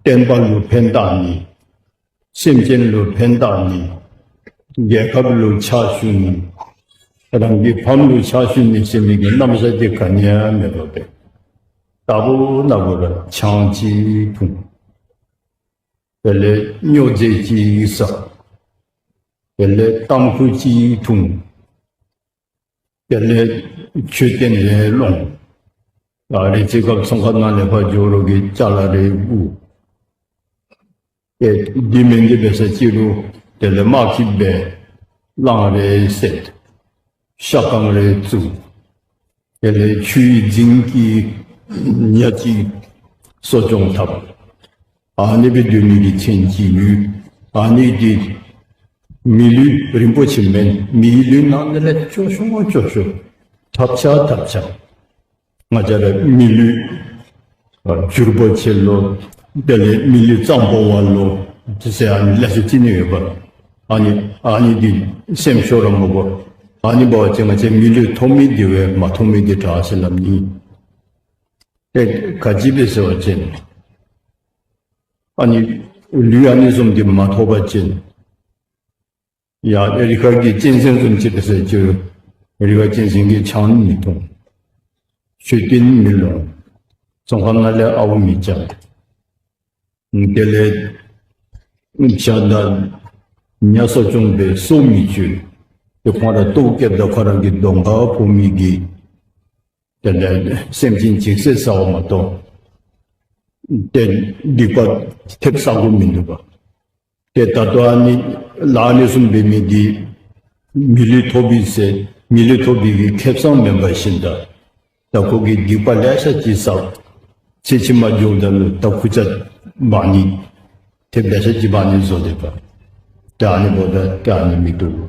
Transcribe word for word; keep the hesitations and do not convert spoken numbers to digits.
བསྟན་པ་ལུ་ཕན་བཏགས་ནི། སེམས་ཅན་ལུ་ཕན་བཏགས་ནི། རྒྱལ་ཁབ་ལུ་ཕྱག་ཞུ་ནི། རང་གི་ཕམ་ལུ་ཕྱག་ཞུ་ནི་ཟེར་མི་གི་རྣམ་གཞག་འདི་ག་ནི་ཡང་མེད་པར་སྦེ། རྟག་བུ་ན་བུ་ར་ཆང་ཅིག་འཐུང་། དེ་ལས་སྨྱོ་རྫས་ཅིག་ཟ། དེ་ལས་ཏམ་ཁུ་ཅིག་འཐུང་། དེ་ལས་མཆོད་རྟེན་རེ་སློང་། ད་རེས་ཅིག་སྐབས་ཚོང་ཁང་ནང་ལས་ཕར་འགྱོ་རོགས་ཀྱི་ཅ་ལ་རེ་དབུར། ཨེ་འདི་མིན་འདི་འབད་ས་ཅིག་རུང་དེ་ལས་དམག་གི་སྦེ་གླང་རེ་བསད། ཤ་ཁང་རེ་བཙུགས། དེ་ལས་ཆུའི་རྫིང་གི་ཉ་ཅིག་གསོ་སྐྱོང་འཐབ། ཨ་ནི་སྦེ་སྡོད་མི་གི་ཚན་ཅིག་ཡོད། ཨ་ནི་འདི་མི་ལུས་རིན་པོ་ཆེ་མེན། མིའི་ལུས་ནང་ལས་སྐྱོ་ཤོས་སྐྱོ་ཤོས། ཐབས་ཆག་ཐབས་ཆག། ང་བཅས་ར་མི་ལུས་ཨ་འགྱུར་བ་ཆེ་ལོ། དེ་ལས་མི་ལུས་གཙང་པོ་བ་ལོ། དེ་ཟེར་ཨ་ནི་ལེ་ཤ་ཅིག་ནི་ཡོདཔ། ཨ་ནི་ཨ་ནི་འདི་སེམས་ཤོར་ར་མ་དགོ། ཨ་ནི་འབད་བ་ཅིན་ང་བཅས་མི་ལུས་ཐོབ་མི་འདི་བས་མ་ཐོབ་མི་འདི་དྲག་ཟེར་སླབ་ནི། ཏེ་ག་ཅི་སྦེ་ཟེར་བ་ཅིན་ཨ་ནི་ལུས་ཨ་ནི་བཟུམ་འདི་མ་ཐོབ་པ་ཅིན་ཡ་རི་ཁ་གི་གཅན་གཟན་བཟུམ་ཅིག་འབད་ས་ཅིག་རུང་རི་ཁ་གཅན་གཟན་གྱིས་ཆང་མི་འཐུང་། མཆོད་རྟེན་མི་སློང་། ཚོང་ཁང་ནང་ལས་ཨརཝ་མི་རྐྱབ། དེ་ལས་བྱ་དང་ཉ་གསོ་སྐྱོང་སྦེ་སོ་མི་གཅོད། ཏེ་ཁོང་ར་ལྟོཝ་བཀྱེསཔ་ད་ཁོ་ར་གི་གདོང་ཁར་ཕོག་མི་གི་དེ་ལས་སེམས་ཅན་ཅིག་བསད་ཟཝ་མ་གཏོགས་ཏེ་སྡིག་པ་ཐེབས་ཟ་དགོཔ་མིན་འདུག་པ། ཏེ་ད་ལྟོ་ཨ་ནི་ལཱ་ཨ་ནི་བཟུམ་འབད་མི་འདི་མི་ལུས་ཐོབ་པའི་ཟེར་མི་ལུས་ཐོབ་པའི་གི་ཁེ་བཟང་མེན་པ་བཞིན་དུ་ད་ཁོ་གིས་སྡིག་པ་ལེ་ཤ་ཅིག་བསགས། ཚེ་ཕྱི་མ་འགྱོཝ་ད་ལུ་ད་ཁུར་ཆ་འབག་ནི་ཐེབས་ལེ་ཤ་ཅིག་འབག་ནི་བཟོ་སྡོདཔ། ཏེ་ཨ་ནི་འབདཝ་ད་ཏེ་ཨ་ནི་མི་བཏུབ།